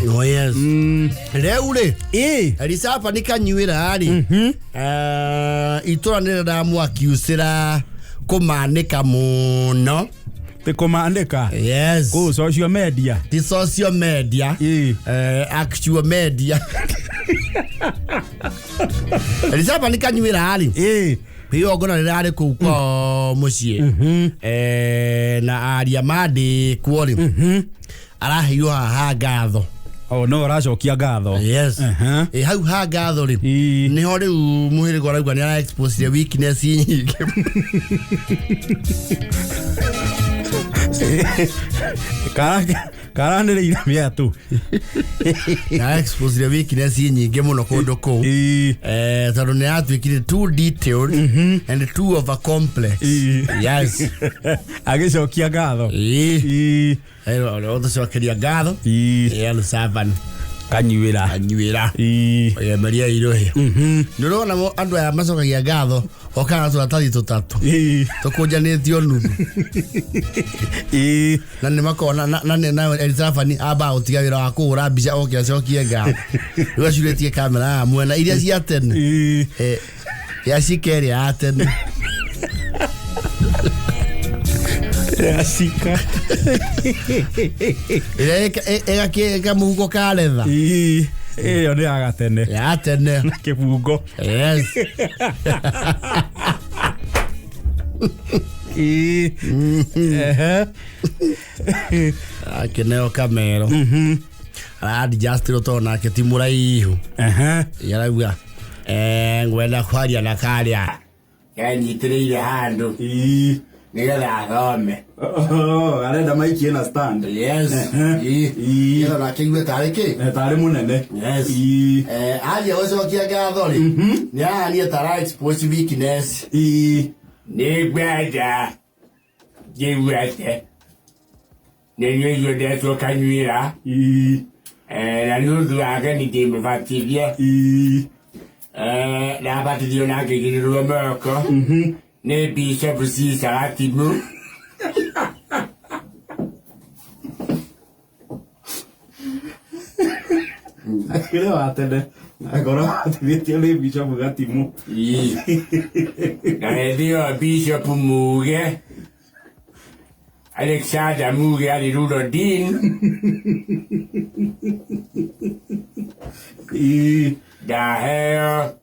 Oh, yes. Rĩu rĩ, Ĩ. Elisapa nĩ kanyuĩra rĩ, itũra nĩ rĩramwakiucĩra kũmanĩka mũno. Ti kũmandĩka. Yes. Kũ social media. Ti social media. Ĩ. Actual media. Elisapa nĩ kanyuĩra rĩ, Ĩ. igongona rĩrarĩ kũu kwao mũciĩ. Na aria mandĩkwo rĩ, araheirwo haha ngatho. Oh, no ũracokia ngatho. Yes. Aha. Ĩ, hau ha ngatho rĩ, Ĩ. niho rĩu mũhĩrĩga ũrauga nĩ ara expose weakness nyingĩ. Karanĩrĩire mĩatũ. Nĩ ara expose weakness nyingĩ mũno kũndũ kũu. Ĩ. Tondũ nĩ yatuĩkire too detailed and too over complex. Ĩ. Yes. Agĩcokia ngatho. Ĩ. Ĩ. Ũtũcokeria ngatho. Ĩ. Elsavan Kanyuĩra. Kanyuĩra. Ĩ. Gemeria Irũhĩ. Nĩ ũrona andũ aya macokagia ngatho okaga na tũratathi tũtatũ Ĩ. tũkũnjanĩtio nuthu. Ĩ. Na nĩ makona na nĩ na Elizabeth ambaga gũtiga wĩra wa kũhũra mbica oke acokie ngatho. Rĩu acurĩtie kamera ya mwena iria cia tene. Ĩ. Ya cika ĩrĩa ya tene. Yacika. Ĩrĩa ĩgakĩ mũhuko ka retha. Ĩ. Ĩyo nĩ ya gatene. Ya tene. Kĩbungo. Yes. Ĩ. Ehe. Akĩneo kamero. Aradjustirwo tondũ nake ti mũraihu. Ehe. Yarauga ngwenda kwaria na karĩa kenyitĩrĩire handũ Ĩ. nĩgetha athome. Oh, arenda maikie na stand. Yes. Ĩ. Nĩgetha nake aigue tarĩ kĩ. Tarĩ mũnene. Yes. Ĩ. Aria gũcokia ngatho rĩ, nĩ arania tara expose weakness. Ĩ. Nĩ ngwenda njigue atĩ nĩ inyuĩ ndetwo kanyuĩra. Ĩ. Na nĩ ũndũ wa ageni ndĩmũbatithie. Ĩ. Ndabatithio na ngĩigĩrĩrwo moko nĩ Bishop Caesar Gatimu. Akĩrĩ wa tene. Akorwo abatithĩtio nĩ Bishop Gatimu. Ĩ. Na hĩndĩ ĩyo Bishop Muge Alexander Muge arĩ Rural Dean. Ĩ. Ndaheo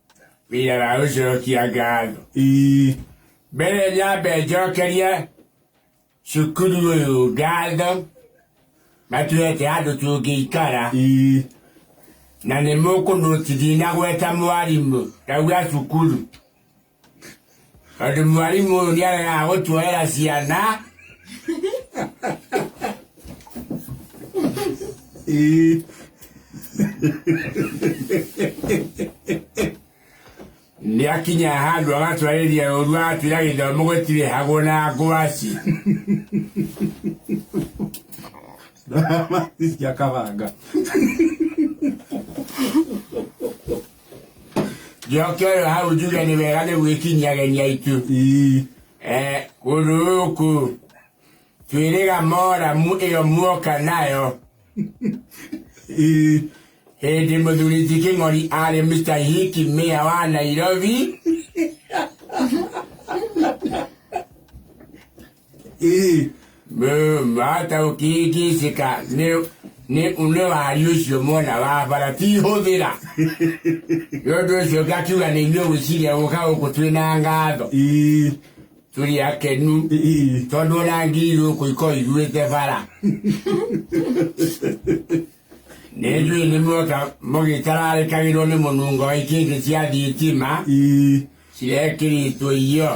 wĩra wa gũcokia ngatho. Ĩ. Mbere nyambe njokerie cukuru ũyũ ngatho matuhete handũ tũngĩikara. Ĩ. Na nĩ mũkũnũtithia na gweta mwarimũ ndauga cukuru tondũ mwarimũ ũyũ nĩ aregaga gũtuoera ciana. Ĩ. Nĩ akinya handũ agatwarĩria ũru agatwĩra gĩthomo gũtirĩhagwo na ngwaci. Cia kabanga. Njoke ũyũ hau njuge nĩ wega nĩ gwĩkinyia ageni aitũ. Ĩ. Kũndũ gũkũ twĩrĩga moramu ĩyo muoka nayo. Ĩ. Hĩndĩ mũthuri ti Kĩng'ori arĩ Mr. Hiki Mayor wa Nairobi. Ĩ. Mataũkĩngĩcĩka nĩ nĩ wari ũcio mwona wa bara ti hũthĩra. Nĩ ũndũ ũcio ngakiuga nĩ inyuĩ gwĩciria gũka gũkũ twĩna ngatho. Ĩ. Tũrĩ akenu. Ĩ. Tondũ ona ngiri gũkũ ikoragwo iguĩte bara. Nĩ njũĩ nĩ muoka mũgĩtararĩkagĩrwo nĩ mũnungo wa ikĩngĩ cia thitima. Ĩ. Cirekĩrĩtwo irio.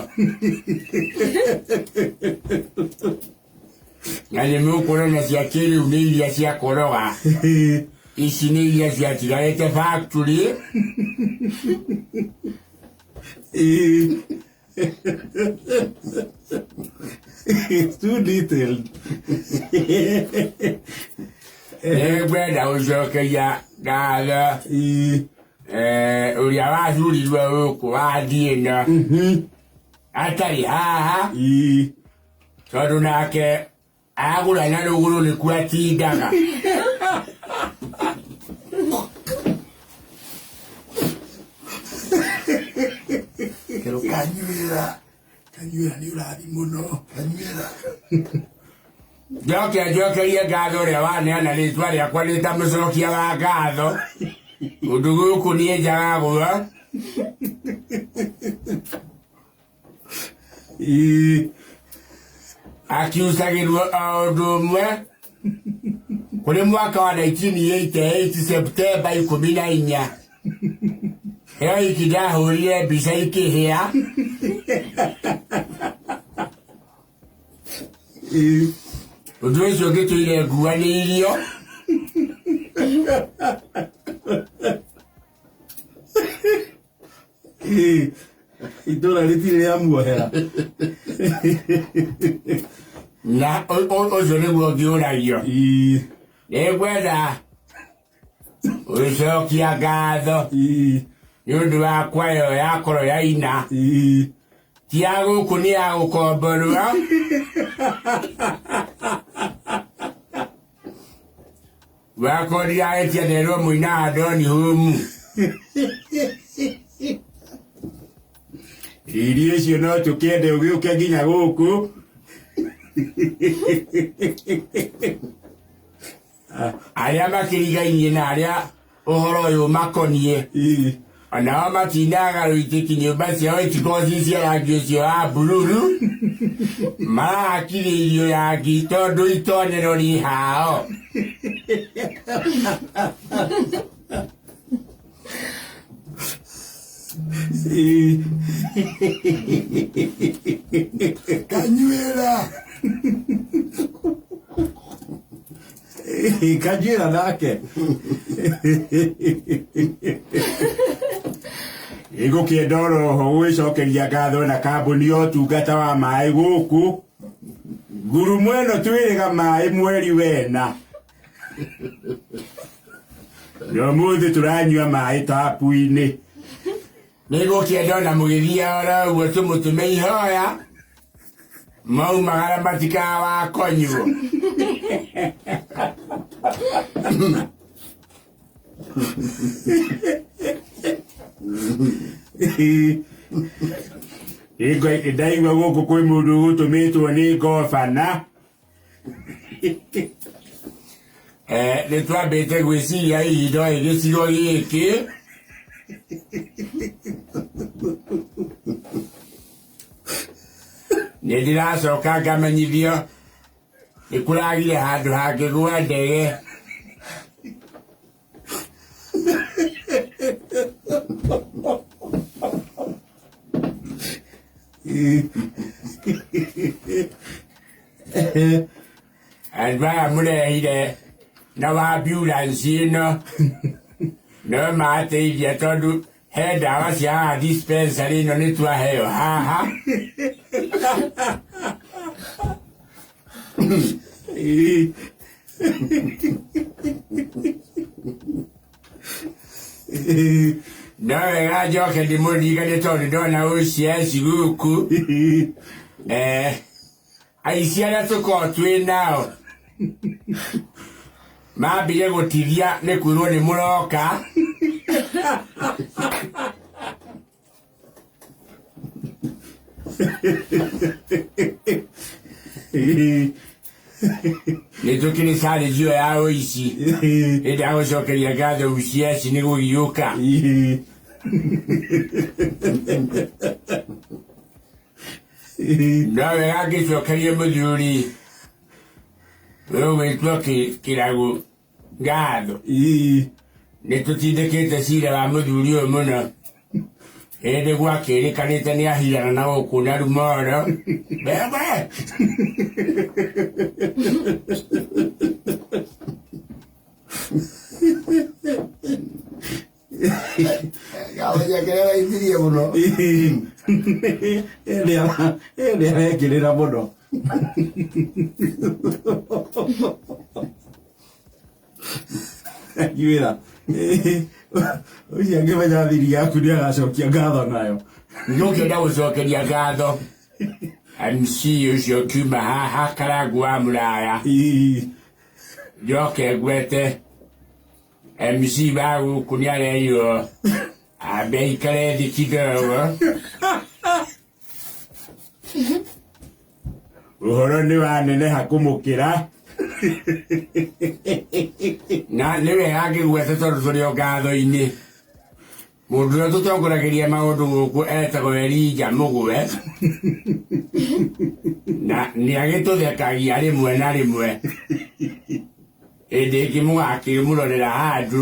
Na nĩ mũkuona cia kĩrĩu nĩ iria cia koroga. Ici nĩ iria ciatigarĩte factory. Ĩ. It's too detailed. Nĩ ngwenda gũcokeria ngatho Ĩ. Ũrĩa wathurirwo gũkũ wathiĩ ĩno atarĩ haha. Ĩ. Tondũ nake agũra na rũgũrũ nĩkuo atindaga. Kanyuĩra, kanyuĩra nĩ ũrathi mũno, kanyuĩra. Njoke njokerie ngatho ũrĩa waneana rĩtwa rĩakwa nĩ ta mũcokia wa ngatho. Ũndũ gũkũ niĩ njagagwo. Ĩĩ. Akiucagĩrwo o ũndũ ũmwe kũrĩ mwaka wa 1988 Septemba 14 ĩyo iki ndahũrire mbica ikĩhĩa. Ĩĩ. Ũndũ ũcio ngĩtũire nguanĩirio. Ĩĩ. Itũra rĩtirĩ rĩamuohera. Na ũcio nĩguo ngĩũragio. Ĩĩ. Nĩngwenda gũcokia ngatho Ĩĩ. nĩ ũndũ wa kwayo yakorwo yaina. Ĩĩ. Ti ya gũkũ nĩ ya gũkomborwo. Wakwa ndiragetia nderwo mũina wa Doni Humu. Riri ũcio no tũkĩende ũgĩũke nginya gũkũ. Arĩa makĩrigainie na arĩa ũhoro ũyũ makoniĩ Ĩĩ. onao matinaga rũitĩki nyũmba ciao itikorwo ci cia rangi ũcio wa bururu marahakithĩirio rangi tondũ itonyero rĩ hao. Ĩĩ. Kanyuĩra. Ĩĩ, Kanjuĩra nake. Ĩgũkĩenda oroho gwĩcokeria ngatho na kambuni ya ũtungata wa maĩ gũkũ ngurumo ĩno twĩrĩga maĩ mweri wena na ũmũthĩ tũranyua maĩ tapu-inĩ. Nĩgũkĩenda ona mũgĩthiĩ oro ũguo tũmũtũme ihoya maumagara matikawakonywo. Ĩĩ. Ndaigua gũkũ kwĩ mũndũ ũgũtũmĩtwo nĩ ngobana. Nĩ twambĩte gwĩciria hihi no ĩ gĩcigo gĩkĩ. Nĩ ndĩracoka ngamenyithio nĩ kũragire handũ hangĩgwa ndege. Ĩĩ. Andũ aya mũrehire na wa ambulance ĩno no mateithia tondũ he ndawa cia haha dispensary ĩno nĩ twaheo haha. Ĩĩ. Ĩĩ. No wega njoke ndĩmũririkanie tondũ ndona OCS gũkũ. Ĩĩ. Aici arĩa tũkoragwo twĩ nao mambire gũtithia nĩ kwĩrwo nĩ mũroka. Ĩĩ. Nĩ tũkĩrĩ carĩnjio ya ũici. Ĩĩ. Hĩndĩ ya gũcokeria ngatho OCS nĩ gũgĩũka. Ĩĩ. Ĩĩ. No wega ngĩcokerie mũthuri ũgwĩtwo Kĩragũ ngatho. Ĩĩ. Nĩ tũtindĩkĩte cira wa mũthuri ũyũ mũno. Hĩndĩ gwakĩrĩkanĩte nĩ ahirana na gũkũ na rumoro. Wewe! Ngatho ciake nĩaraithirie mũno. Ĩĩ. Ĩndĩ arekĩrĩra mũno. Kanjuĩra. Ũcio angĩmenya thiri yaku nĩ agacokia ngatho nayo. Nĩũkĩenda gũcokeria ngatho MC ũcio kiuma haha Karangũ wa Mũraya. Ĩĩ. Njoke ngwete MC wa gũkũ nĩ arerirwo ambe aikare thĩ kidogo. Ũhoro nĩ waneneha kũmũkĩra na nĩ wega ngĩgwete tondũ tũrĩ o ngatho-inĩ. Mũndũ ũrĩa tũtongoragĩria maũndũ gũkũ etagwo Elija Mũgwe na nĩ agĩtũthekagia rĩmwe na rĩmwe. Hĩndĩ ĩngĩ mũgakĩmũrorera handũ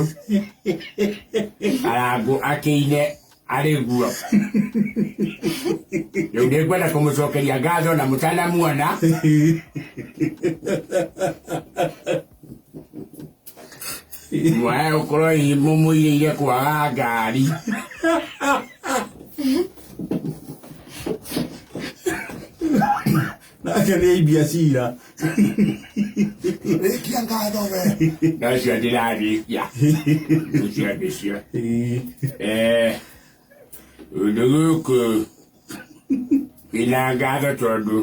arangũ akĩine arĩ guo. Rĩu nĩ ngwenda kũmũcokeria ngatho na mũtanamuona. Mwae gũkorwo hihi mũmũirĩire kwaga ngari. Nake nĩ aimbia cira. Rĩkia ngatho we. Nacio ndĩrarĩkia. Icio nĩcio. Ũndũ gũkũ wĩna ngatho tondũ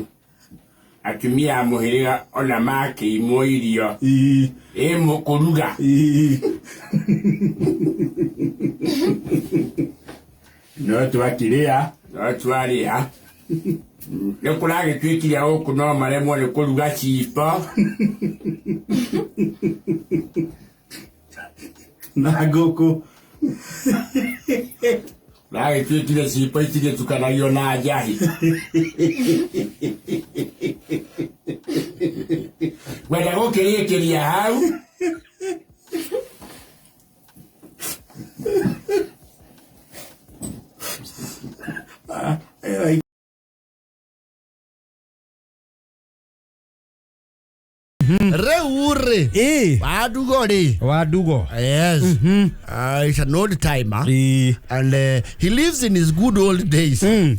atumia a mũhĩrĩga ona makĩimwo irio ĩ kũruga no twakĩrĩa no twarĩa nĩ kũragĩtuĩkire gũkũ no maremwo nĩ kũruga cibo. Na ngũkũ. Ragĩtuĩkire cibo itigĩtukanagio na njahi. Ngwenda gũkĩrĩkĩria hau. Rĩu rĩ Ĩ. Wandugo rĩ. Wandugo. Yes. He's an old timer. Ĩ. And he lives in his good old days. Ĩ.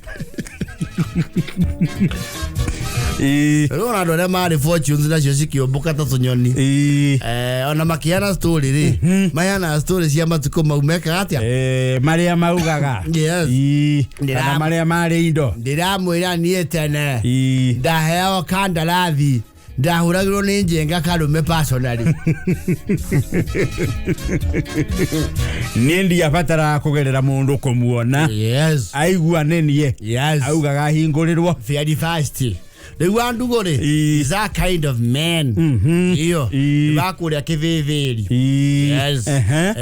Rĩu ona andũ arĩa marĩ fortunes nacio cikĩũmbũka ta tũnyoni. Ĩ. Ona makĩheana story rĩ, maheanaga story cia matukũ mau mekaga atĩa? Marĩa maugaga. Yes. Ĩ. Ndĩra- Kana marĩa marĩ indo. Ndĩramwĩra niĩ tene Ĩ. ndaheagwo kandarathi ndahũragĩrwo nĩ njenga karume personally. Niĩ ndiabataraga kũgerera mũndũ kũmuona. Yes. Aigua nĩ niĩ. Yes. Augaga ahingũrĩrwo. Very fast. Rĩu Wandugo rĩ Ĩ. is that kind of man. Iyo Ĩ. wakũrĩa kĩthĩthĩri. Ĩ. Yes. Ehe.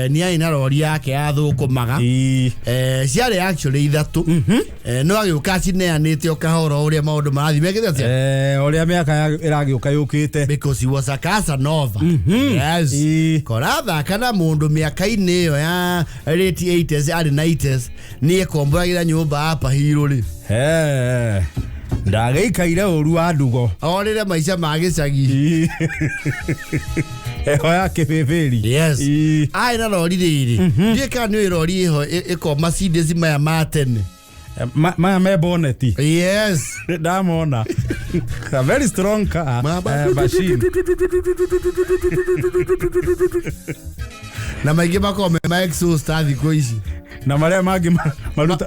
Nĩ arĩ na rori yake yathũkũmaga. Ĩ. Ciarĩ actually ithatũ. No agĩũka acineanĩte o kahora o ũrĩa maũndũ marathiĩ mekĩte atĩa? Ũrĩa mĩaka ĩragĩũka yũkĩte. Because he was a Casanova. Yes. Ĩ. Korathaka na mũndũ mĩaka-inĩ ĩyo ya late 80s arĩ 90s nĩ ekomboragĩra nyũmba hapa hirũ rĩ. He. Ndagĩikaire ũru wa ndugo. Orĩre maica ma gĩcagi. Ĩ. Heho ya kĩbĩbĩri. Yes. Ĩ. Arĩ na rori rĩrĩ. Ndiũĩ kana nĩ ũĩ rori ĩho ĩko Mercedes maya ma tene. Maya me boneti. Yes. Ndamona. A very strong car. Machine. Na maingĩ makoragwo me ma exhaust thikũ ici. Na marĩa mangĩ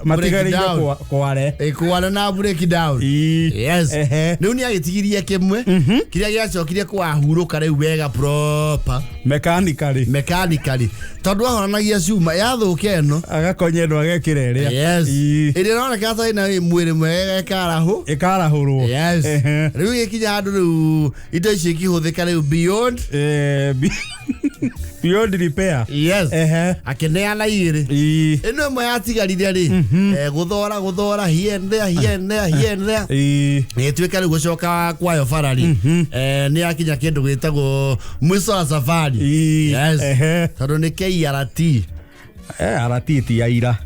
matigarĩire Breakdown. kware. Ĩkũara na break down. Ĩ. Yes. Ehe. Rĩu nĩ agĩtigirie kĩmwe kĩrĩa gĩacokire kwahurũka rĩu wega proper. Mechanically. Mechanically. Tondũ ahoranagia cuma yathũka ĩno. Agakonya ĩno agekĩra ĩrĩa. Yes. Ĩ. Ĩrĩa ĩroneka ta ĩna mwĩrĩ mwega ĩkarahũ. Ĩkarahũrwo. Yes. Ehe. Rĩu gĩkinya handũ rĩu indo icio ikĩhũthĩka rĩu beyond. Beyond repair. Yes. Ehe. Akĩneana igĩrĩ. Ĩ. Ĩno ĩmwe yatigarire rĩ gũthora gũthora here and there, here and there, here and there. Ĩ. Ĩtuĩka rĩu gũcoka kwayo bara rĩ nĩ yakinya kĩndũ gĩtagwo mwico wa safari. Ĩ. Yes. Ehe. Tondũ nĩ KRT. RT ti ya ira.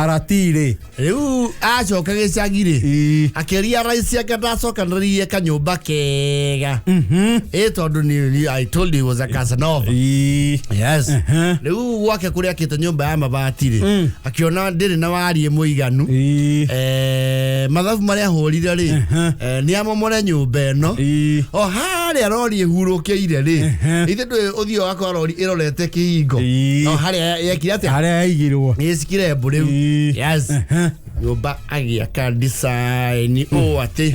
RT rĩ. Rĩu acoka gĩcagi rĩ Ĩ. akĩria raisi ake ndacokanĩrĩirie kanyũmba kega. Ĩ tondũ I told you he was a Casanova. Ĩ. Yes. Ehe. Rĩu gwake kũrĩa akĩte nyũmba ya mabati rĩ akĩona ndĩrĩ na wariĩ mũiganu. Ĩ. Mathabu marĩa ahũrire rĩ nĩ amomore nyũmba ĩno. Ĩ. O harĩa rori ĩhurũkĩire rĩ ithe ndũĩ ũthiĩ ũgakora rori ĩrorete kĩhingo. Ĩ. O harĩa yekire atĩa? Harĩa yaigirwo. Nĩ cikirembo rĩu. Ĩ. Yes. Nyũmba agĩaka design ũũ atĩ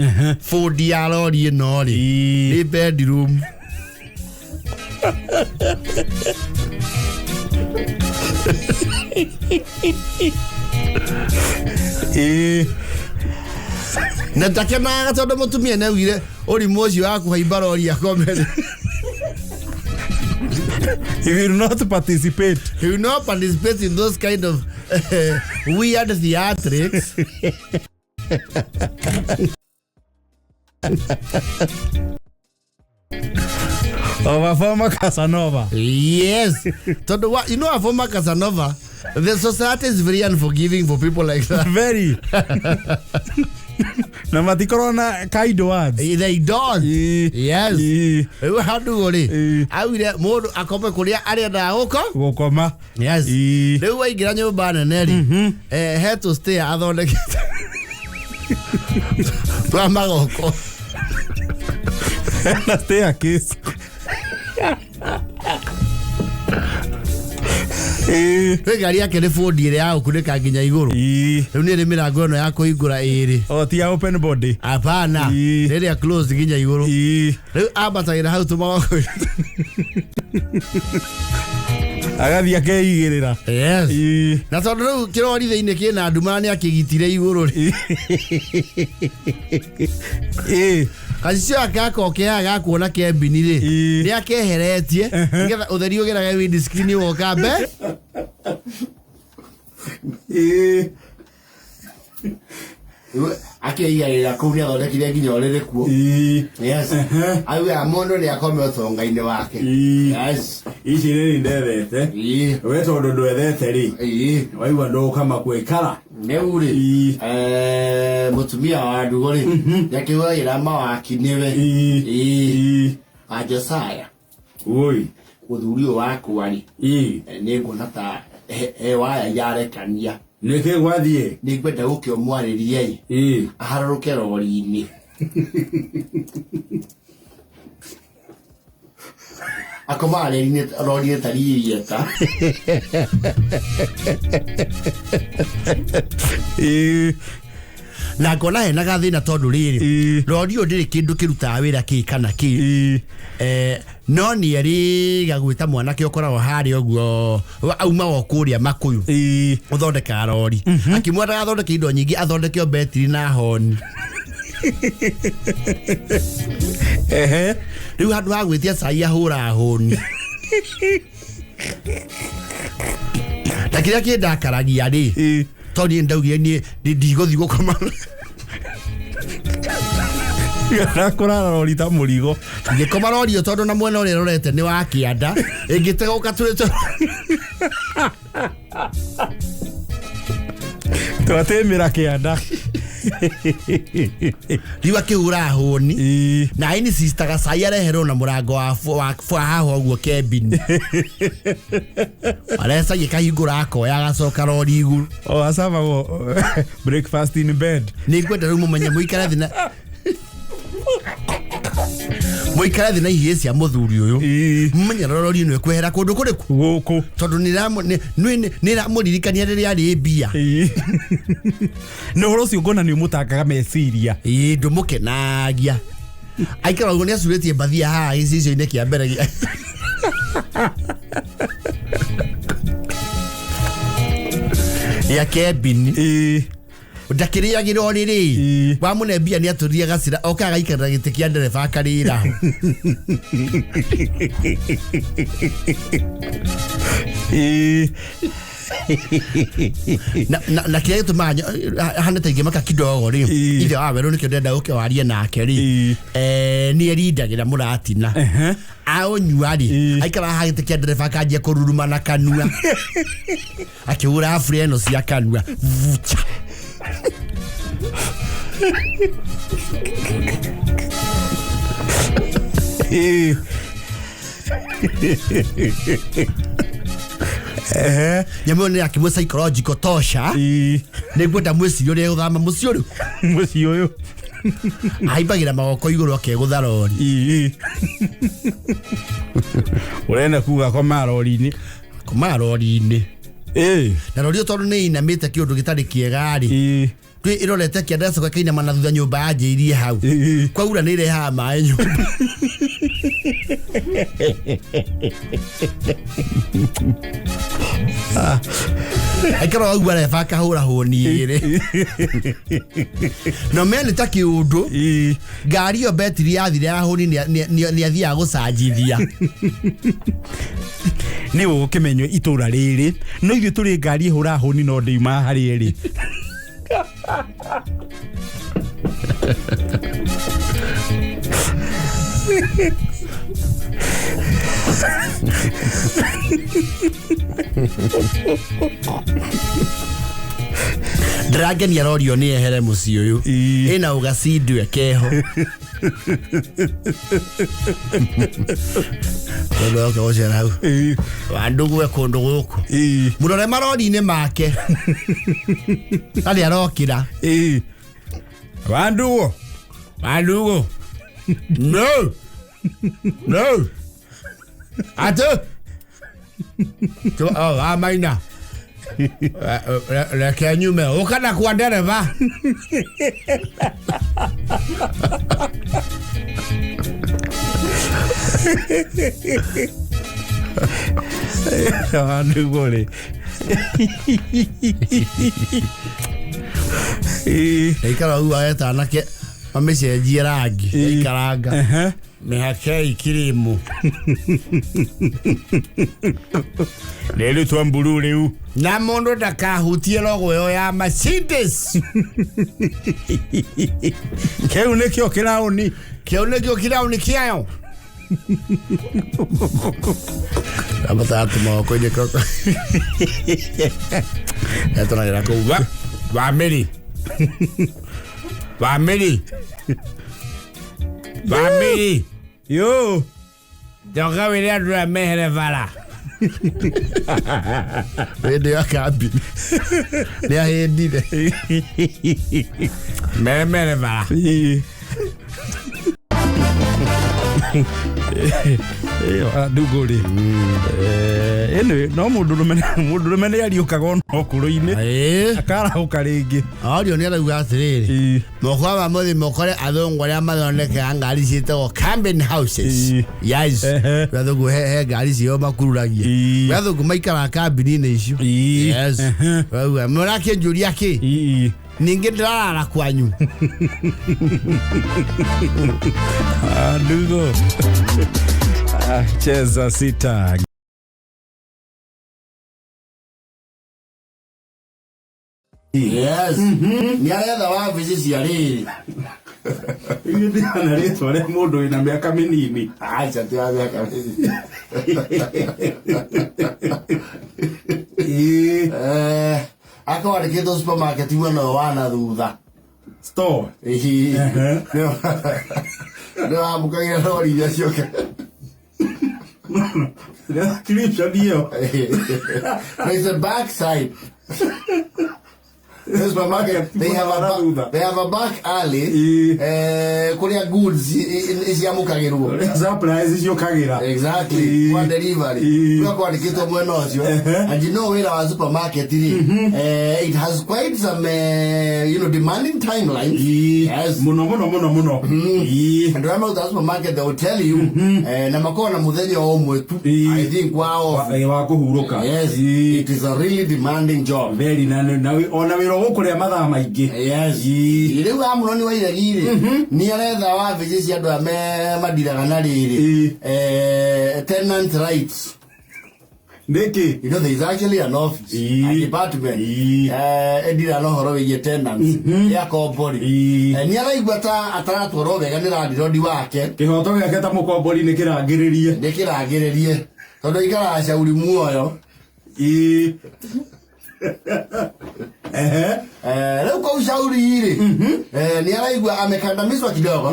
bũndi ya rori ĩno rĩ Ĩ. nĩ bedroom. Ĩĩ. Na ndakenaga tondũ mũtumia nĩaugire ũrimũ ũcio wa kũhaimba rori akome. He will not participate. He will not participate in those kind of weird theatrics. Of a former Casanova. Yes. Tondũ you know a former Casanova, the society is very unforgiving for people like that. Very. Na matikorwo na kind words. They don't. Ĩĩ. Yes. Ĩĩ. Rĩu handũ rĩ, Ĩĩ. augire mũndũ akome kũrĩa arĩendaga gũko. Gũkoma. Yes. Ĩĩ. Rĩu waingĩra nyũmba nene rĩ, he tũ stair athondekete twa magoko. Na staircase. Ĩĩ. Rĩ ngari yake nĩ Ford ĩrĩa ya gũkunĩka nginya igũrũ. Ĩĩ. Rĩu nĩ ĩrĩ mĩrango ĩno ya kũhingũra ĩrĩ. O ti ya open body. Hapana. Ĩĩ. Nĩ ĩrĩa closed nginya igũrũ. Ĩĩ. Rĩu ambatagĩra hau tũmagoko. Agathiĩ akeigĩrĩra. Yes. Ĩĩ. Na tondũ rĩu kĩrori thĩinĩ kĩna nduma nĩ akĩgitire igũrũ rĩ. Ĩĩ. Gacicio gaka gakoke haha gakuona kembini rĩ, Ĩĩ. nĩ akeheretie nĩgetha ũtheri ũgerage windscreen woka mbe. Ĩĩ. Akĩigagĩrĩra kũu nĩ athondekire nginya ũrĩrĩ kuo. Ĩĩ. Yes. Augaga mũndũ nĩ akome ũtonga-inĩ wake. Ĩĩ. Yes. Ici rĩrĩ ndethete. Ĩĩ. We tondũ ndwethete rĩ. Ĩĩ. Waigua ndũkama kwĩkara. Rĩu rĩ, Ĩĩ. mũtumia wa Ndugo rĩ, nĩakĩhũthagĩra mawaki nĩwe. Ĩĩ. Ĩĩ. Ĩĩ. Wa Josiah, Oi. Mũthuri ũyũ wakwa rĩ, Ĩĩ. nĩ nguona ta he waya yarekania. Nĩkĩ gwathiĩ? Nĩ ngwenda gũke ũmwarĩrie ĩ, Ĩĩ. aharũrũke rori-inĩ. Akomaga rori-inĩ ta ririeta. Ĩĩ. Na ngona hena gathĩna tondũ rĩrĩ, Ĩĩ. rori ũyũ ndĩrĩ kĩndũ kĩrutaga wĩra kĩ kana kĩ. Ĩĩ. No nĩ erĩga gwĩta mwanake ũkoragwo harĩa ũguo aumaga o kũrĩa Makũyũ. Ĩĩ. Ũthondekaga rori. Akĩmwenda athondeke indo nyingĩ, athondeke o betiri na honi. Ehe. Rĩu handũ ha gwĩtia cai ahũraga honi. Na kĩrĩa kĩndakaragia rĩ, Ĩĩ. tondũ niĩ ndaugire niĩ ndigũthiĩ gũkoma. Ndakũrara rori ta mũrigo. Ngĩkoma rori ĩyo tondũ na mwena ũrĩa ĩrorete nĩ wa kĩanda, ĩngĩtegũka tũrĩ Twatĩmĩra kĩanda. Rĩu akĩhũra hũni. Ĩĩ. Na insistaga cai areherwo na mũrango wa haha ũguo kembini. Arecagia kahingũra akoya agacoka rori igũrũ. O acabagwo breakfast in bed. Nĩ ngwenda rĩu mũmenye mũikare thĩ na mũikare thĩ na ihĩĩ cia mũthuri ũyũ. Ĩĩ. Mũmenye rori ĩno ĩkwehera kũndũ kũrĩkũ. Gũkũ. Tondũ nĩ ĩramũririkania rĩrĩa arĩ mbia. Ĩĩ. Na ũhoro ũcio ngona nĩ ũmũtangaga meciria. Ĩĩ ndũmũkenagia. Aikara ũguo nĩ acurĩtie mbathia haha gĩcicio-inĩ kĩa mbere gĩa gĩa kembini. Ĩĩ. Ndakĩrĩagĩra ũrĩrĩ. Ĩĩ. Wamũne mbia nĩ atũrire gacĩra oka agaikarĩra gĩtĩ kĩa ndereba akarĩra ho. Ĩĩ. Na kĩrĩa gĩtũmaga hane ta ingĩmaka kidogo rĩ, Ĩĩ. ithe wa werũ nĩkĩo ndĩrenda ũke warie nake rĩ, Ĩĩ. nĩ erindagĩra mũratina. Aũnyua rĩ, Ĩĩ. aikara haha gĩtĩ kĩa ndereba akanjia kũruruma na kanua. Akĩhũra freno cia kanua. Vucha. Ĩĩ. Ehe. Nyamũ ĩyo nĩ yakĩmwe psychological torture. Ĩĩ. Nĩ ngwenda mwĩcirie ũrĩa egũthama mũciĩ ũrĩu. Mũciĩ ũyũ. Ahimbagĩra magoko igũrũ akegũtha rori. Ĩĩ. Ũrenda kuga koma rori-inĩ. Koma rori-inĩ. Ĩĩ. Na rori ĩyo tondũ nĩ ĩinamĩte kĩũndũ gĩtarĩ kĩega rĩ, Ĩĩ. Twĩ ĩrorete kĩanda ĩgacoka ĩkainama na thutha nyũmba yanjĩirie hau. Ĩĩ. Kwaura nĩ ĩrehaga maĩ nyũmba. Aikara ũguo areba akahũra hũni igĩrĩ. No me nĩ ta kĩũndũ. Ĩĩ. Ngari ĩyo betiri yathire ya hũni nĩ athiaga gũcanjithia. Nĩ ũgũkĩmenywo itũra rĩrĩ no ithuĩ tũrĩ ngari ĩhũra hũni no ndĩuma harĩ ĩrĩ. Ndĩrangenia rorio nĩ ehere mũciĩ ũyũ. Ĩĩ. Ĩna ũgacindwe keho. Tondũ yoka gũcera hau. Ĩĩ. Wandugue kũndũ gũkũ. Ĩĩ. Mũrore marori-inĩ make. Arĩ arokĩra. Ĩĩ. Wandugo. Wandugu. No. No. Atĩ. Oh, amaina. Reke nyume. Ũka na kwa ndereba. Wandugo rĩ. Ĩĩ. Aikara ũguo ageta anake mamĩcenjie rangi. Ĩĩ. Aikaranga. Ehe. Mĩhakei kirimu. Rĩrĩ twa mburu rĩu. Na mũndũ ndakahutie logo ĩyo ya Mercedes. Kĩu nĩkĩo kĩraũni. Kĩu nĩkĩo kĩraũni kĩayo. Ambatatu moko-inĩ koko. Etũragĩra kũu. Wamĩri. Wamĩri. Wamĩri. Yo. Njoka wĩre andũ aya mehere bara. Hĩndĩ ya kambini. Nĩ ahĩndire. Mere mere bara. Ĩĩ. Wandugo rĩ. Anyway, no mũndũrũme nĩ ariũkaga ona ũkũrũ-inĩ. Ĩĩ. Akarahũka rĩngĩ. Orio nĩ arauga atĩrĩrĩ. Ĩĩ. Moko wa mũthĩ mũkore athũngũ arĩa mathondekaga ngari ciĩtagwo cabin houses. Ĩĩ. Yes. Ehe. Athũngũ he ngari ciao makururagia. Ĩĩ. Athũngũ maikaraga kambini-inĩ icio. Ĩĩ. Yes. Ehe. Rauga mũrakĩnjũria kĩ? Ĩĩ. Ningĩ ndĩrarara kwanyu. Wandugo. Ah, cheza sita. Yes. Nĩ aretha wabici cia rĩrĩ. Ithuĩ ndĩrana rĩtwa rĩa mũndũ wĩna mĩaka mĩnini. Aca ti wa mĩaka mĩnini. Ĩĩ. Akwandĩkĩtwo supermarket mwena ũyũ wa na thutha. Store. Ĩhi. Ehe. Nĩ wamũkagĩra rori iria ciũka. Description ĩyo. There's a back side. The supermarket, they have a they have a back alley. Ĩĩ. Kũrĩa goods ciamũkagĩrwo. Supplies ciũkagĩra. Exactly. Ĩĩ. Kwa delivery. Ĩĩ. Kũrĩa kwandĩkĩtwo mwena ũcio. Ehe. And you know wĩra wa supermarket rĩ, it has quite some you know, demanding timelines. Ĩĩ. Yes. Mũno mũno mũno mũno. Ĩĩ. Andũ arĩa marutaga supermarket they will tell you na makoragwo na mũthenya o ũmwe tu. Ĩĩ. I think wa off. Wa kũhurũka. Yes. Ĩĩ. It is a really demanding job. Very na ona wĩra ũgũkũrĩa mathaa maingĩ. Yes. Ĩĩ. Rĩu Amnon wa Iregi rĩ, nĩ aretha wabici cia andũ arĩa mandiraga na rĩrĩ. Ĩĩ. Tenant rights. Nĩkĩ? You know, there is actually an office, Ĩĩ. a department. Ĩĩ. Ĩndiraga na ũhoro wĩgiĩ tenants ya kombori. Ĩĩ. Nĩ araigua ta ataratwarwo wega nĩ landlord wake. Kĩhoto gĩake ta mũkombori nĩ kĩrangĩrĩrie. Nĩ kĩrangĩrĩrie. Tondũ aikaraga cauri muoyo. Ĩĩ. Ehe. Rĩu kũu cauri rĩ, nĩ araigua amekandamizwa kidogo.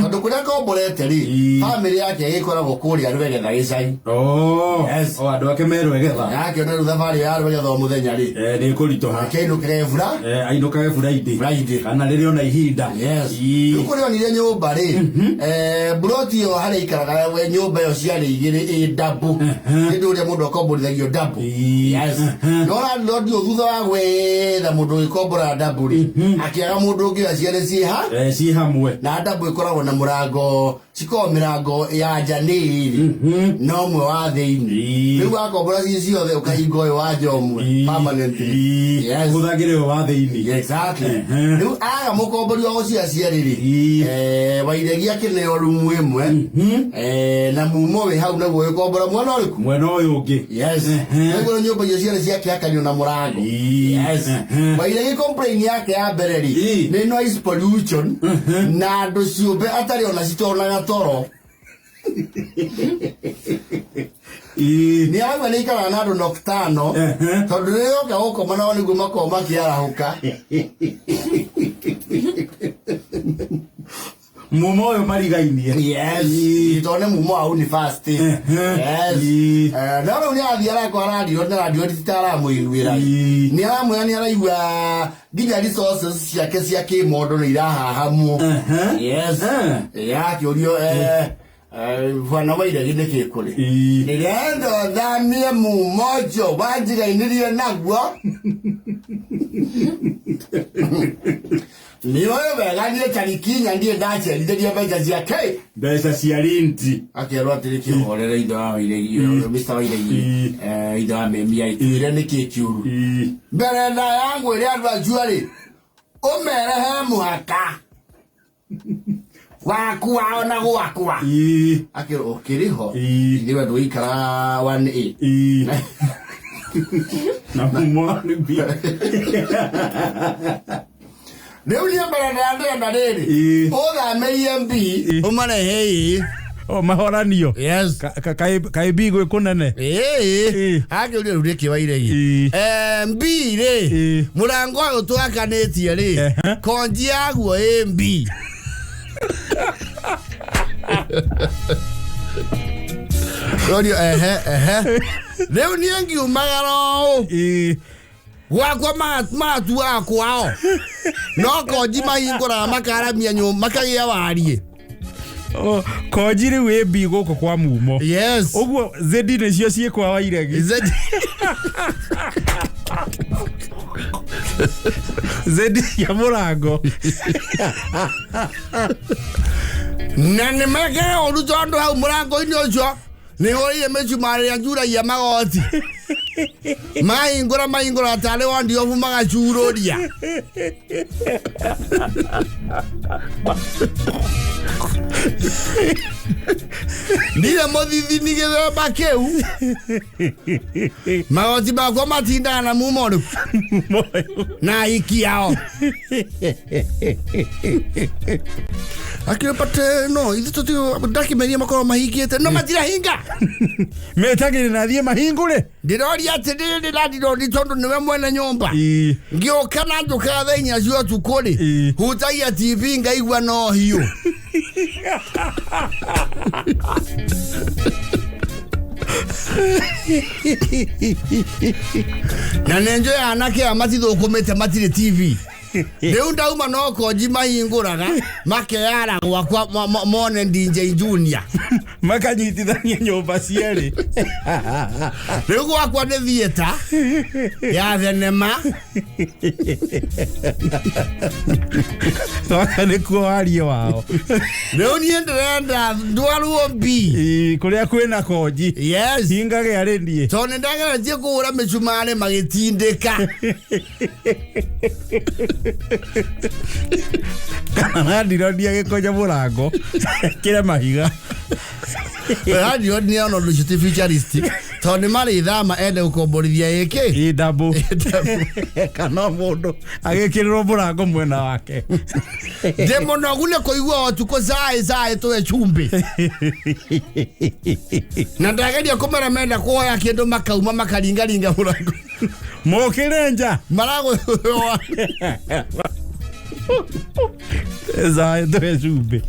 Tondũ kũrĩa akomborete rĩ, Ĩĩ. famĩlĩ yake ĩgĩkoragwo kũrĩa Rwegetha gĩcagi. Oh. Yes. O andũ ake me Rwegetha. Yakĩona rĩu thabarĩ ya Rwegetha o mũthenya rĩ, Nĩ ĩkũritũha. akĩinũkĩre bura Ainũkage Friday. Friday. Kana rĩrĩa ona ihinda. Yes. Ĩĩ. Rĩu kũrĩa onire nyũmba rĩ, mburoti ĩyo harĩa ikaraga we nyũmba ĩyo ciarĩ igĩrĩ ĩ double. Hĩndĩ ũrĩa mũndũ akomborithagio double. Ĩĩ. Yes. No landlord landlord ũyũ thutha wa gwetha mũndũ ũgĩkombora ndambu rĩ akĩaga mũndũ ũngĩ oya ciarĩ ciĩ ha Eh, ci hamwe na ndambu ĩkoragwo na mũrango cikoragwo mĩrango ya nja nĩ ĩrĩ na ũmwe wa thĩinĩ Ii. rĩu wakombora ciĩ ciothe ũkahinga ũyũ wa nja ũmwe permanently. Yes. hũthagĩre ũyũ wa thĩinĩ. Exactly. Ehe. Rĩu aga mũkombori wa gũcia ciarĩ rĩ Ii. Wairegi akĩneo rumu ĩmwe na mumo wĩ hau naguo ũgĩkombora mwena ũrĩkũ Mwena ũyũ ũngĩ. Yes. Ehe. Nĩguo nyũmba icio ciarĩ ciakĩhakanio na mũrango. Ii. Yes. Ehe. Wairegi complain yake ya mbere rĩ Ii. nĩ noise pollution na andũ ciũmbe atarĩ ona citonaga toro. Ii. Nĩ arauga nĩ ikaraga na andũ nocturnal Ehe. tondũ rĩrĩa oka gũkoma nao nĩguo makoragwo makĩarahũka. Mumo ũyũ marigainie. Yes. Ii. Tondũ nĩ mumo wa university. Ehe. Yes. Ii. No rĩu nĩ arathiĩ arakwa radio na radio titaramũiguĩra. Ii. Nĩ aramwĩra nĩ araigua nginya resources ciake cia kĩmondo nĩ irahahamwo. Ehe. Yes. Eh. Yakĩũrio bwana Wairegi nĩkĩ kũrĩ? Ii. Ndĩrenda ũthamie mumo ũcio wanjigainirie naguo. Nĩ ũĩ wega niĩ tariki inya ndirĩ ndacerithĩria mbeca ciake. Mbeca cia rinti. Akerwo atĩrĩ kĩhorere ithe wa Wairegi Mr. Wairegi Ii. ithe wa memi aitwĩre nĩkĩ kĩũru Ii. Mbere ndaya ngwĩre andũ acio rĩ ũmere he mũhaka waku wao na gwakwa. Ii. Akĩrwo ũkĩrĩ ho Ii. ithuĩ ndũgũikara 1A. Ii. Na mumo nĩ mbia. Rĩu niĩ mbere ndaya ndĩrenda rĩrĩ Ii. ũthamĩrie mbi ũmarehe ĩ. O mahoranio. Yes. Kaĩ mbi gwĩ kũnene. Ĩĩ. Ii. Akĩũria rĩu nĩkĩ Wairegi Ii. Mbi rĩ Ii. mũrango ũyũ twakanĩtie rĩ Ehe. konji yaguo ĩ mbi. Rorio ehe ehe rĩu niĩ ngiumagara ũũ Ii. gwakwa magatuaga kwao no konji mahingũraga makaramia nyũmba makagĩa wariĩ. O, konji rĩu ĩ mbi gũkũ kwa mumo. Yes. Ũguo zedi nĩcio ciĩ kwa Wairegi. Zedi cia mũrango. Na nĩ mekaga ũru tondũ hau mũrango-inĩ ũcio nĩ hũrĩire mĩcumarĩ ĩrĩa njuragia magoti mahingũra mahingũra tarĩ wandiobu magacurũria. Ndirĩ mũthithini gĩthemba kĩu magoti makwa matindaga na mumo ũrĩkũ na ahiki ao akĩrĩ but no ithuĩ tũti ndakĩmeria makorwo mahingĩte no matirahinga. Metagĩrĩ na thiĩ mahingũre. Ndĩroria atĩrĩrĩ landlord tondũ nĩwe mwene nyũmba Ii. ngĩũka na njũkaga thaa inya cia ũtukũ rĩ Ii. hutagia tv ngaigua no hiũ. Na nĩ njũĩ anake aya matithũkũmĩte matirĩ tv rĩu ndauma no konji mahingũraga makeyara gwakwa mone DJ Junior. Makanyitithania nyũmba cierĩ. Rĩu gwakwa nĩ theatre ya thenema. Twaka nĩkuo wariĩ wao. Rĩu niĩ ndĩrenda ndwarwo mbi. Ii, kũrĩa kwĩna konji. Yes. Hingage arĩ niĩ. Tondũ nĩ ndageretie kũhũra mĩcumarĩ magĩtindĩka. Kana landirodi agĩkonya mũrango kĩre mahiga. Radio nĩ ona ũndũ ũcio ti futuristic tondũ nĩ marĩthama ende gũkomborithia ĩkĩ. Ĩ ndabũ. Kana mũndũ agĩkĩrĩrwo mũrango mwena wake. Ndĩ mũnogu nĩ kũigua ũtukũ caĩ caĩ tũhe cumbĩ na ndageria kũmera menda kuoya kĩndũ makauma makaringaringa mũrango. Mũkĩre nja. Maragũa. Zaĩ tũhe cumbĩ.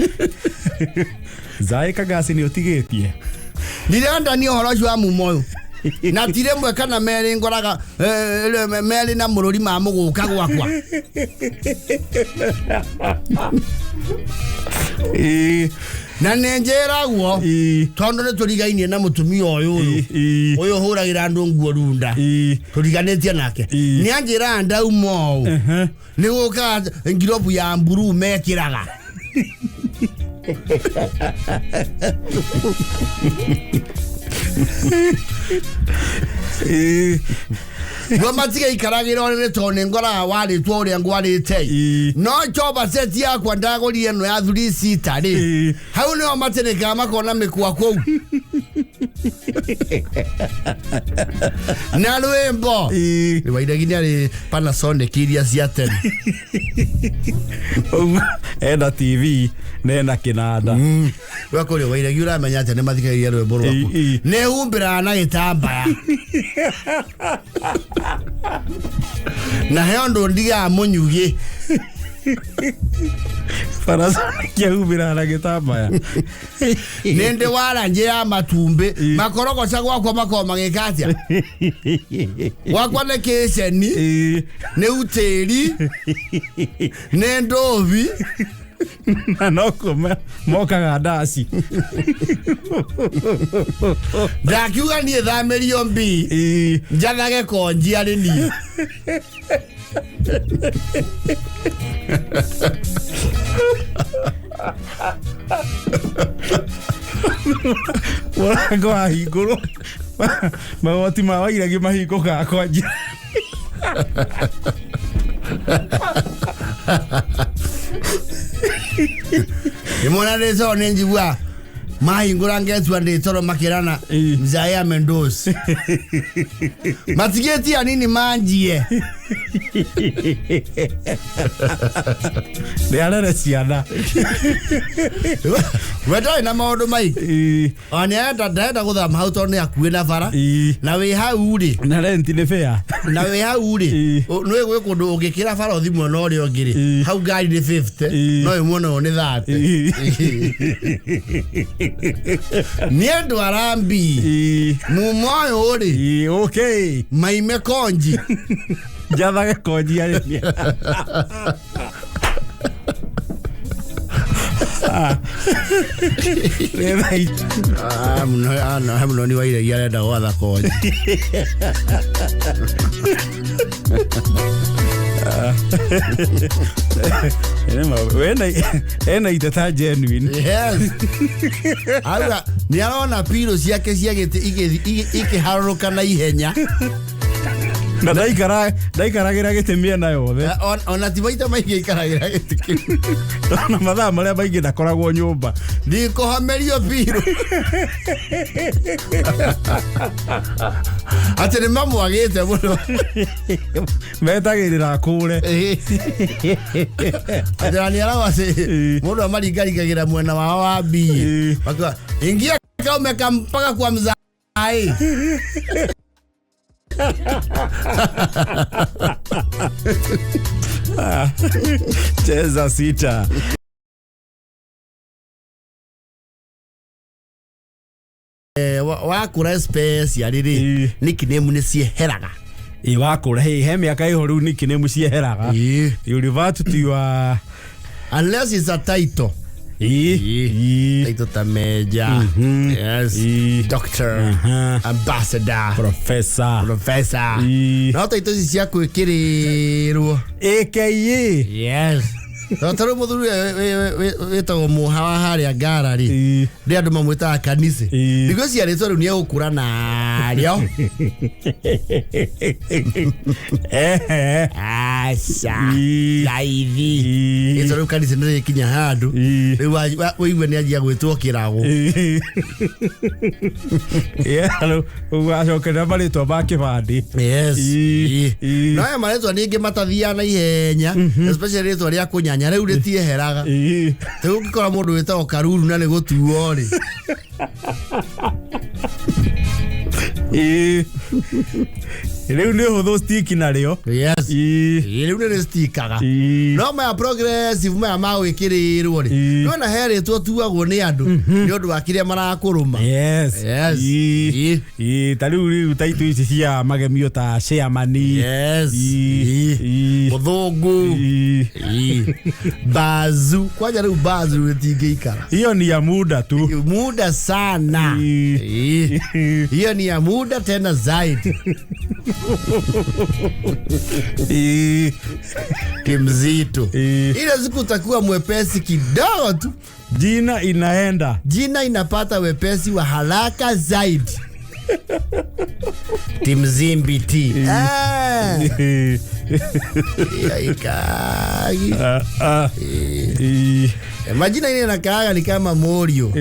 Zaĩ kagasi nĩ ũtigĩtie. Ndirenda niĩ ũhoro ũcio wa mumo ũyũ na ti rĩmwe kana merĩ ngoraga merĩ na mũrũri ma mũgũka gwakwa. Ii. Na nä njä ragwo tondå nä tå rigainie na må tumia å yå å å yå hå ragä ra andå nguo runda tå riganä tie nake. Nä anjä raga ndauma å nä gå kaga ngirobu ya mburuu mekä raga. Guo matigaikaragä ra å rä tondå nä ngoraga warä two å rä a ngwarä te no njoba seti yakwa ndagårire ä no ya thuri cita rä hau nä o matä kaga makona mä kwa kå u na rwä mbo wairegi nä arä Panasonic iria cia tene. Ena TV na ena kinanda. We kå rä wairegi å ramenya atä nä mathikagä rwä mbo rwaku nä humbä raga na gä tambaya na he å ndå ndigaga må nyugä. Panasonic yahumbĩraga na gĩtambaya. Nä ndä waranjä ya matumbä makorogoca gwakwa makorwo magä ka atä gwakwa nä kä ceni nä utä ri nä ndå Na nokuo mokaga ndaci. Ndakiuga niä thamä rio mbii njathage konji arä niä. Mũrango wahingũrwo magoti ma Wairegi mahingũkaga kwa njĩra. Nä mona ndä toro nä njigua mahingå ra ngetua ndä toro makä rana mzae amendos matigä tie anini manjie. Nä arere ciana. We ndarä na maå ndå maingä ona ndarenda gå thama hau tondå nä akuä na bara na wä hau rä Na rent nĩ fair. Na wä hau rä nä gwä kå ndå å ngä kä ra bara å thi mwena å rä a å ngä rä hau ngari nä 50 no ä mwena å nä 30. Nä andå arambi muma å yå rä Okay. maime konji. Njathage konji arĩ niĩ. He må no ni wairegi arenda gwatha konji. Ena iteta genuine. Yes. Auga nä arona pirå ciake cia gä tä ikä harå ka na ihenya. Na ndaikaragä ra gä tä mä ena yothe. Ona ti maita maingä ikaragä ra gä tä kä u. Na mathaa marĩa maingĩ ndakoragwo nyũmba. Ndikå homerio pirå atä nä mamwagä te må no. Metagä rä ra kũre. Atä nä arauga atä må ndå amaringaringagä ra mwena wao wa mbii makiuga ingia kaumeka mpaka kwa mzae. Cheza sita. Wakũra special rĩ nickname nĩ cieheraga. Ĩ wakũra he mĩaka ĩho rĩu nickname cieheraga. You revert to your unless it's a title. Title ta major. Yes. Doctor. Ambassador. Professor. Professor. No title ici cia gwĩkĩrĩrwo. AKA. Yes. No tarä må thuri wä tagwo må wa harä a ngara rä rä andå mamwä taga kanithe niguo ciarä two rä u nä egå kå ra narä aca raithi ä rä u kanithe nä rä kinya handå rä u wä igue nä anjia gwä two kä ragå. Rä acokerera marä twa ma kä bandä. No aya marä twa ningä matathiaga na ihenya especially rä twa rä a kå nyanya rä u rä tieheraga rä u ngä kora må ndå wä tagwo karuru na nä gå tuo rä. Rĩu nĩ ũhũthũ stick narĩo. Yes. Ii. Ĩĩ, rĩu nĩ rĩstikaga. Ii. No maya progressive maya ma gwĩkĩrĩrwo rĩ, Ii. nĩwona he rĩtwa tuagwo nĩ andũ nĩ ũndũ wa kĩrĩa marakũrũma. Yes. Yes. Ii. Ii. Ii, ta rĩu rĩu ta itu ici cia magemio ta chairman. Yes. Ii. Ii. Ii. Mũthũngũ. Ii. Ii. Bazu kwanja rĩu bazu rĩtingĩikara Hiyo ni ya muda tu. muda sana. Ii. Ii. Hiyo ni ya muda tena zaidi. Ii. Kimzito. Ii. Ile siku utakuwa mwepesi kidogo tu, Jina inaenda. jina inapata wepesi wa haraka zaidi. Timzimbi T. Eh, Ii. haikagi. Ah, ah. Ii. Majina ile inakaaga ni kama Morio.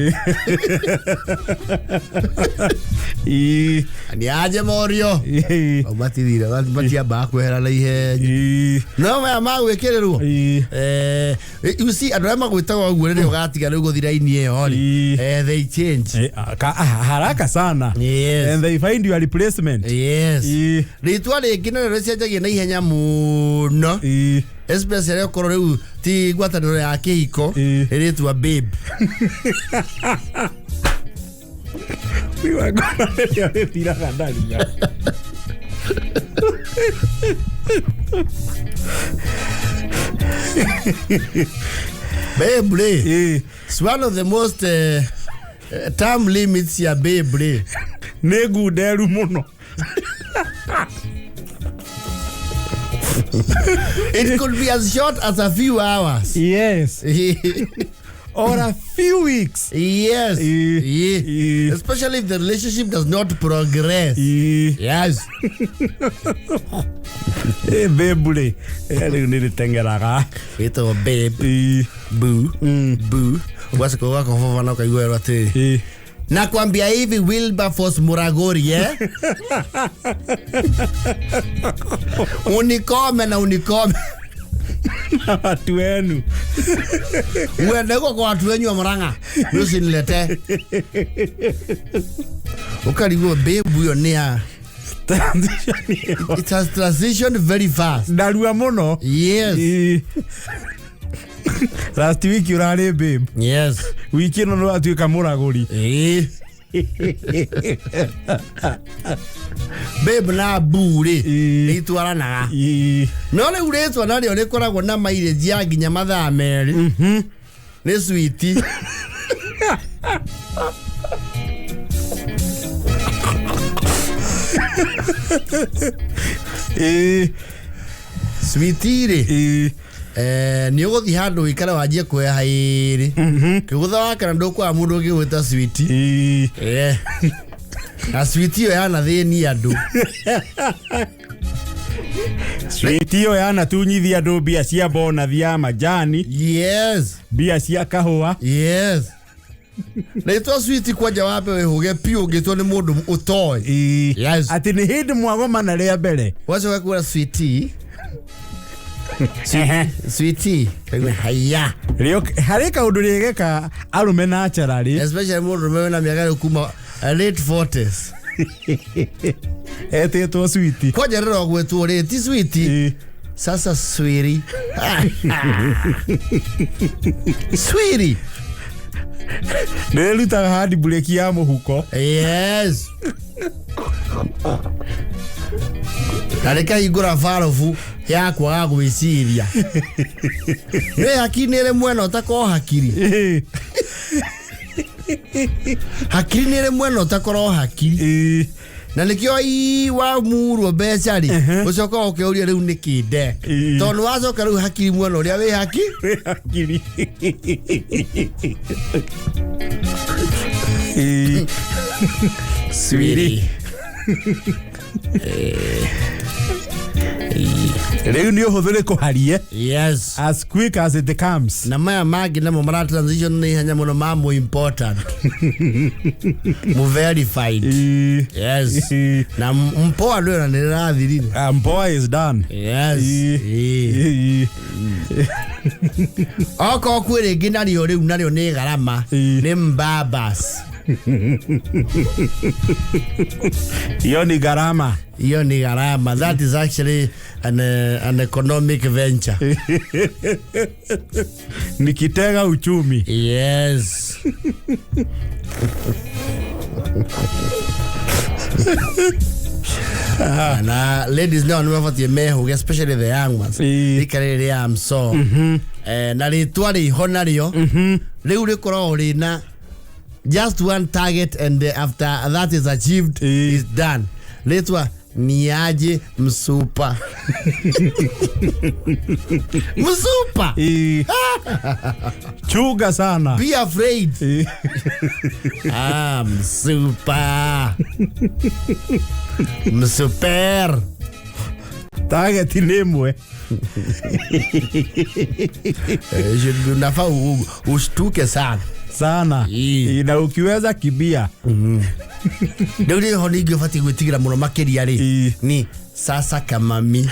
Ii. Ni aje Morio? Ii. Matirire, matiambaga kwehera na ihenya. Ii. No maya magwĩkĩrĩrwo. Ii. Eh, you see andũ arĩa magwĩtaga ũguo rĩrĩa ũgatiga rĩu gũthi raini ĩyo rĩ, Ii. they change. Haraka sana. Yes. And they find your replacement. Yes. Ii. Rĩtwa rĩngĩ narĩo rĩcenjagia na ihenya mũno, Ii. especially okorwo rĩu ti ngwatanĩro ya kĩhiko, Ii. nĩ rĩtwa babe. Igongona rĩrĩa rĩthiraga ndaria. Babe rĩ, Ii. it's one of the most term limits ya babe rĩ. Nĩ ngunderu mũno. It could be as short as a few hours. Yes. Or a few weeks. Yes. Ii. Ii. Ii. Especially if the relationship does not progress. Ii. Yes. Eh, babe rĩ. Eh, rĩu nĩ rĩteng'eraga. Wĩtagwo babe. Ii. Boo. Boo. Ũgacoka ũgakobaba na ũkaigua werwo atĩrĩrĩ, Ii. nakwambia hivi Wilberforce Muragori, eh? Unikome na unikome. Watu wenu. Uende huko kwa watu wenyu wa Murang'a, usinilete. Ukarigwo babe huyo ni ya Transition ĩyo. it has transitioned very fast. Ndarua mũno. Yes. Ii. Last week ũrarĩ babe. Yes. Wiki ĩno nĩ watuĩka mũragũri. Eh. Babe na boo rĩ Ii. nĩ itwaranaga. Ii. No rĩu rĩtwa narĩo rĩkoragwo na mileage ya nginya mathaa merĩ. Nĩ switi. Ii. Switi rĩ, Ii. nĩ ũgũthiĩ handũ wĩikare wanjie kweha ĩrĩ. Kĩgũtha wa kana ndũkwaga mũndũ ũngĩgwĩta switi. Ii. Eh. Na switi ĩyo yanathĩnia andũ. Switi ĩyo yanatunyithia andũ mbia cia bonathi ya majani, Yes. mbia cia kahũa. Yes. Rĩtwa switi kwanja wambe wĩhũge piũ ũngĩtwo nĩ mũndũ ũtoĩ. Ii. Yes. Atĩ nĩ hĩndĩ mwagomana rĩa mbere. Wacoka kuona switi. Switi. Kaigua haya. Harĩ kaũndũ rĩgeka arũme naturally Especially mũndũ ũrũme wĩna mĩaka rĩu kuma late 40s. etĩtwo switi. Kwanja rĩrĩa ũgwĩtwo rĩ ti switi. Ii. Sasa swiri. Swiri. Nĩ rĩrutaga handi breki ya mũhuko. Yes. Na rĩkahingũra barobu ya kwaga gwĩciria. Nĩ hakiri nĩ ĩrĩ mwena ũtakorwo hakiri. Ii. Hakiri nĩ ĩrĩ mwena ũtakorwo hakiri. Ii. Na nĩkĩo ii wamurwo mbeca rĩ, ũcokaga ũkeuria rĩu nĩ kĩ ndeka. Ii. Tondũ wacoka rĩu hakiri mwena ũrĩa wĩ haki. Wĩ hakiri. Ii. Swiri. Rĩu nĩ ũhũthũ rĩkũharie Yes. as quick as it comes. Na maya mangĩ namo mara transition nĩ ihenya mũno ma mo important. Mu verified. Ii. Yes. Ii. Na mpoa ndå na nä rä rathirire. Mpoa is done. Yes. Ii. Ii. Ii. Okorwo kwä rä ngä narĩo rä u narĩo nä garama Ii. nä mbabas. Hiyo ni gharama. Hiyo ni gharama. That is actually an economic venture. Ni kitega uchumi. Yes. Na ladies no nä mabatiä mehuge, especially the young ones. Ĩĩ. Rika rä rä rä amso na rä twa rä iho narĩo rä u rä koragwo rä na just one target, and after that is achieved, Ĩĩ. is done. Rĩtwa niaje msupa msupa. Ĩĩ. Chuga sana. Be afraid. Ĩĩ. Ah, msupa, msuper. Target nĩ ĩmwe. Unafaa ushtuke sana. Sana. Ĩĩ. Ĩĩ, na ukiweza kibia. Rĩu rĩho ningĩ ũbatiĩ gwĩtigĩra mũno makĩria rĩ Ĩĩ. ni sasa kamami.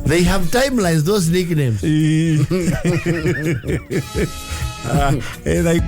They have timelines, those nicknames. Ĩĩ. Ah, ĩ, tha-